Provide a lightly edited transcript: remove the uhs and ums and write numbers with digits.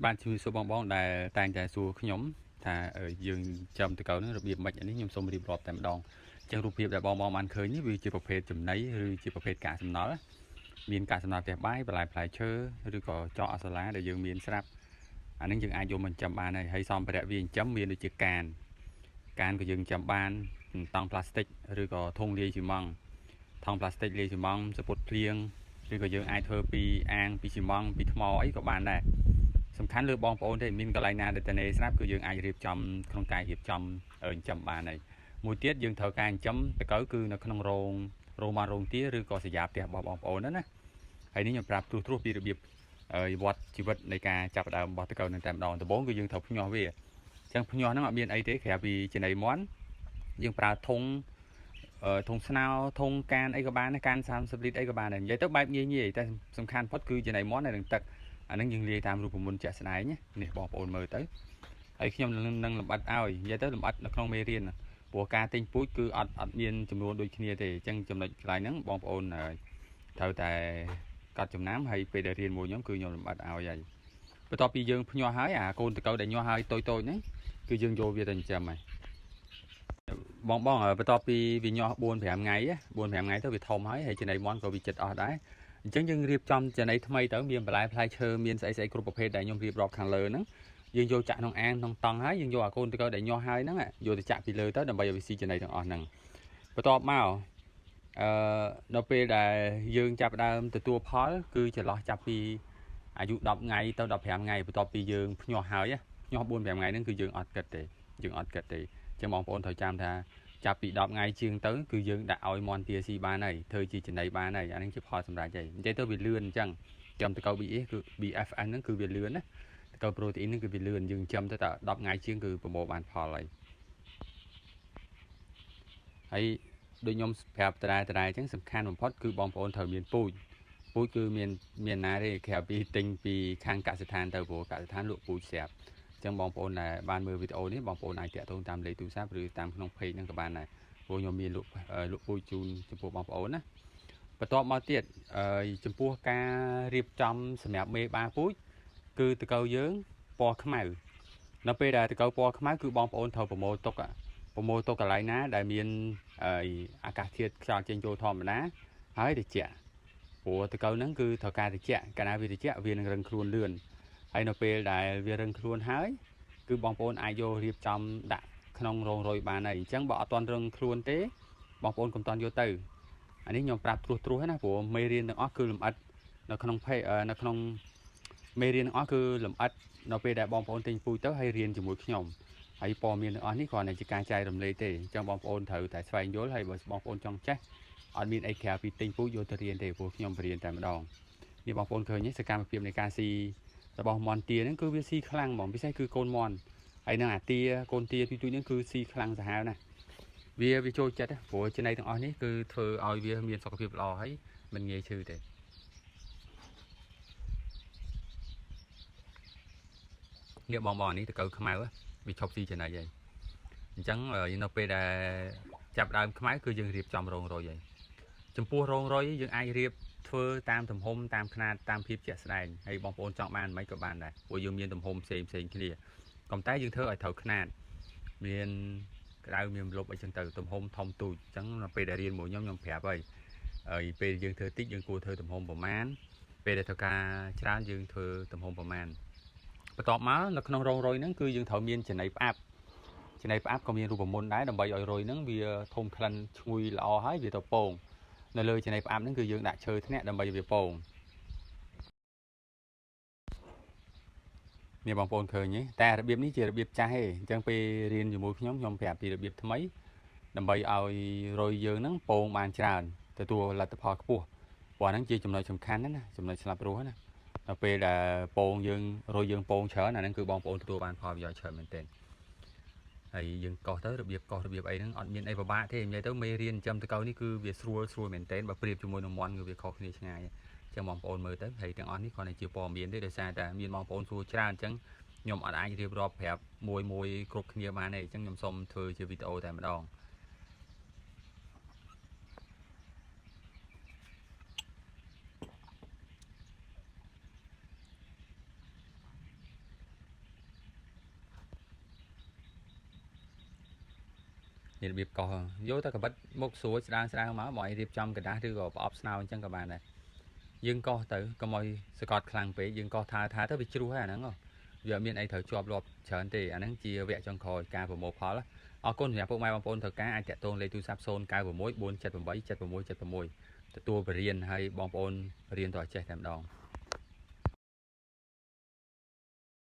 បាទជំរាបសួរបងបងដែលតែងតែសួរខ្ញុំថាយើងចាំតកៅហ្នឹងរបៀបម៉េចនេះខ្ញុំសូមរៀបរាប់តែម្ដងអញ្ចឹងរូបភាពដែលបងបងបានឃើញនេះវាជាប្រភេទចំណីឬជាប្រភេទកាកសំណល់មានកាកសំណល់ផ្ទះបាយបន្លែផ្លែឈើឬក៏ចកអសាឡាដែលយើងមានស្រាប់អានេះយើងអាចយកមកចិញ្ចឹមបានហើយសម្ភារៈវាចិញ្ចឹមមានដូចជាកានក៏យើងចិញ្ចឹមបានតង់ប្លាស្ទិកឬក៏ធុងលាយស៊ីម៉ង់ថង់ប្លាស្ទិកលាយស៊ីម៉ង់សពុតភ្លៀងឬក៏យើងអាចធ្វើពីអាងពីស៊ីម៉ង់ពីថ្មអីក៏បានដែរសំខាន់លើបងប្អូនទេមានកន្លែងណាដែលតនេស្រាប់គឺយើងអាចរៀបចំក្នុងការរៀបចំចិញ្ចឹមបានហើយមួយទៀតយើងត្រូវការចិញ្ចឹមតកៅគឺនៅក្នុងរោងមាន់រោងទាឬក៏សញ្ញាផ្ទះរបស់បងប្អូនណាហើយនេះខ្ញុំប្រាប់ត្រួសៗពីរបៀបវត្តជីវិតនៃការចាប់ផ្ដើមរបស់តកៅនឹងតែម្ដងដំបូងគឺយើងត្រូវភ្ញាស់វាអញ្ចឹងភ្ញាស់ហ្នឹងអត់មានអីទេក្រៅពីចំណីមាន់យើងប្រើធុងស្នោធុងកានអីក៏បានដែរកាន30លីត្រអីក៏បានដែរនិយាយទៅបែបងាយៗតែសំខាន់ផុតគឺចំណីមាន់ហើយនឹងទឹកអានឹងយើងលាយតាមរូបមន្តជាក់ស្ដែងនេះបងប្អូនមើលទៅហើយខ្ញុំនឹងលម្អិតឲ្យនិយាយទៅលម្អិតនៅក្នុងមេរៀនព្រោះការទិញពូជគឺអត់មានចំនួនដូចគ្នាទេអញ្ចឹងចំណុចកន្លែងហ្នឹងបងប្អូនត្រូវតែកត់ចំណាំហើយពេលដែលរៀនមួយខ្ញុំគឺខ្ញុំលម្អិតឲ្យហើយបន្ទាប់ពីយើងភ្ញាស់ហើយអាកូនតកៅដែលញាស់ហើយតូចៗហ្នឹងគឺយើងយកវាទៅចិញ្ចឹមហើយបងបន្ទាប់ពីវាញាស់4 5ថ្ងៃ4 5ថ្ងៃទៅវាធំហើយហើយចំណីមាន់ក៏វាចិត្តអស់ដែរអញ្ចឹងយើងរៀបចំចំណីថ្មីទៅមានបន្លែផ្លែឈើមានស្អីស្អីគ្រប់ប្រភេទដែលខ្ញុំរៀបរាប់ខាងលើហ្នឹងយើងយកចាក់ក្នុងអាងក្នុងតង់ហើយយើងយកអាកូនតកៅដែលញាស់ហើយហ្នឹងយកទៅចាក់ពីលើទៅដើម្បីឲ្យវាស៊ីចំណីទាំងអស់ហ្នឹងបន្ទាប់មកនៅពេលដែលយើងចាប់ដើមទទួលផលគឺចន្លោះចាប់ពីអាយុ10ថ្ងៃទៅ15ថ្ងៃបន្ទាប់ពីយើងភ្ញាស់ហើយភ្ញាស់4 5ថ្ងៃហ្នឹងគឺយើងអត់គិតទេអញ្ចឹងបងប្អូនត្រូវចាំថាចាប់ពី10ថ្ងៃជាងទៅគឺយើងដាក់ឲ្យមាន់ទាស៊ីបានហើយធ្វើជាចំណីបានហើយអានេះជាផលសម្រាប់ហើយនិយាយទៅវាលឿនអញ្ចឹងចាំតកៅ BA គឺ BFN ហ្នឹងគឺវាលឿនណាតកៅប្រូតេអ៊ីនហ្នឹងគឺវាលឿនយើងចាំទៅតែ10ថ្ងៃជាងគឺប្រមូលបានផលហើយហើយដូចខ្ញុំប្រាប់ដដែលអញ្ចឹងសំខាន់បំផុតគឺបងប្អូនត្រូវមានពូជគឺមានណាទេក្រៅពីទិញពីខាងកសិដ្ឋានទៅព្រោះកសិដ្ឋានលក់ពូជស្រាប់អញ្ចឹងបងប្អូនដែលបានមើលវីដេអូនេះបងប្អូនអាចតាក់ទងតាមលេខទូរស័ព្ទឬតាមក្នុង page ហ្នឹងក៏បានដែរព្រោះខ្ញុំមានលក់ពូជជូនចំពោះបងប្អូនណាបន្ទាប់មកទៀតចំពោះការរៀបចំសម្រាប់មេបាពូជគឺតកៅយើងពណ៌ខ្មៅនៅពេលដែលតកៅពណ៌ខ្មៅគឺបងប្អូនត្រូវប្រមូលទុកកន្លែងណាដែលមានអាកាសធាតុខ្យល់ចេញចូលធម្មតាហើយត្រជាក់ព្រោះតកៅហ្នឹងគឺត្រូវការត្រជាក់កាលណាវាត្រជាក់វានឹងរឹងខ្លួនលឿនហើយនៅពេលដែលវារឹងខ្លួនហើយគឺបងប្អូនអាចយករៀបចំដាក់ក្នុងរោងរយបានហើយអញ្ចឹងបើអត់ទាន់រឹងខ្លួនទេបងប្អូនកុំទាន់យកទៅអានេះខ្ញុំប្រាប់ត្រួសៗណាព្រោះមេរៀនទាំងអស់គឺលម្អិតនៅក្នុង page នៅក្នុងមេរៀនទាំងអស់គឺលម្អិតនៅពេលដែលបងប្អូនទិញពូជទៅហើយរៀនជាមួយខ្ញុំហើយព័ត៌មានទាំងអស់នេះគ្រាន់តែជាការចែករំលែកទេអញ្ចឹងបងប្អូនត្រូវតែស្វែងយល់ហើយបើបងប្អូនចង់ចេះអត់មានអីក្រៅពីទិញពូជយកទៅរៀនទេព្រោះខ្ញុំបរៀនតែម្ដងនេះបងប្អូនឃើញសកម្មភាពនៃការស៊ីរបស់មាន់ទាហ្នឹងគឺវាស៊ីខ្លាំងហ្មងពិសេសគឺកូនមាន់ហើយនឹងអាទាកូនទាទូចៗហ្នឹងគឺស៊ីខ្លាំងសាហាវណាស់វាចូលចិត្តព្រោះចំណីទាំងអស់នេះគឺធ្វើឲ្យវាមានសុខភាពល្អហើយមិនងាយឈឺទេនេះបងនេះតកៅខ្មៅវាឈប់ស៊ីចំណីហើយអញ្ចឹងនៅពេលដែលចាប់ដើមខ្មៅគឺយើងរៀបចំរោងរយហើយចំពោះរោងរយយើងអាចរៀបធ្វើតាមទំហំតាមខ្នាតតាមភាពជាក់ស្ដែងហើយបងប្អូនចង់បានមិនក៏បានដែរព្រោះយើងមានទំហំផ្សេងគ្នាក៏តែយើងធ្វើឲ្យត្រូវខ្នាតមានក្តៅមានលុបអីចឹងទៅទំហំធំទូចអញ្ចឹងនៅពេលដែលរៀនមួយខ្ញុំប្រាប់ហើយពេលយើងធ្វើតិចយើងគួរធ្វើទំហំប្រមាណពេលដែលធ្វើការច្រើនយើងធ្វើទំហំប្រមាណបន្ទាប់មកនៅក្នុងរោងរយហ្នឹងគឺយើងត្រូវមានចំណីផ្អាប់ចំណីផ្អាប់ក៏មានរូបមន្តដែរដើម្បីឲ្យរយហ្នឹងវាធំក្លិនឈ្ងុយល្អហើយវាទៅពងនៅលើចំណីផ្អាប់ហ្នឹងគឺយើងដាក់ឈើធ្នាក់ដើម្បីវាពងនេះបងប្អូនឃើញទេតែរបៀបនេះជារបៀបចាស់ទេអញ្ចឹងពេលរៀនជាមួយខ្ញុំប្រាប់ពីរបៀបថ្មីដើម្បីឲ្យរយយើងហ្នឹងពងបានច្រើនទទួលលទ្ធផលខ្ពស់ព្រោះអាហ្នឹងជាចំណុចសំខាន់ណាចំណុចស្លាប់រស់ណាដល់ពេលដែលពងយើងរយយើងពងច្រើនអាហ្នឹងគឺបងប្អូនទទួលបានផលប្រយោជន៍ច្រើនមែនទែនហើយយើងកោសទៅរបៀបកោសរបៀបអីហ្នឹងអត់មានអីពិបាកទេនិយាយទៅមេរៀនចិញ្ចឹមតកៅនេះគឺវាស្រួលមែនទែនបើប្រៀបជាមួយនឹងមាន់គឺវាខុសគ្នាឆ្ងាយអញ្ចឹងបងប្អូនមើលទៅហើយទាំងអស់នេះគ្រាន់តែជាព័ត៌មានទេដោយសារតែមានបងប្អូនសួរច្រើនអញ្ចឹងខ្ញុំអត់អាចរៀបរាប់ប្រាប់មួយគ្រប់គ្នាបានទេអញ្ចឹងខ្ញុំសូមធ្វើជាវីដេអូតែម្ដង នេះរបៀបកោសយកតែកបិតមុខស្រួចស្ដើងស្ដើងមកបងឯងរៀបចំក្រដាសឬក៏ប្រអប់ស្នោអញ្ចឹងក៏បានដែរយើងកោសទៅកុំឲ្យសកត់ខ្លាំងពេកយើងកោសថាថាទៅវាជ្រុះហើយអាហ្នឹងវាអត់មានអីត្រូវជាប់លាប់ច្រើនទេអាហ្នឹងជាវគ្គចុងក្រោយការប្រមូលផលអរគុណសម្រាប់ពុកម៉ែបងប្អូនត្រូវការអាចតាក់ទងលេខទូរស័ព្ទ096 478 7676ទទួលបរៀនហើយបងប្អូនរៀនតើចេះតែម្ដង។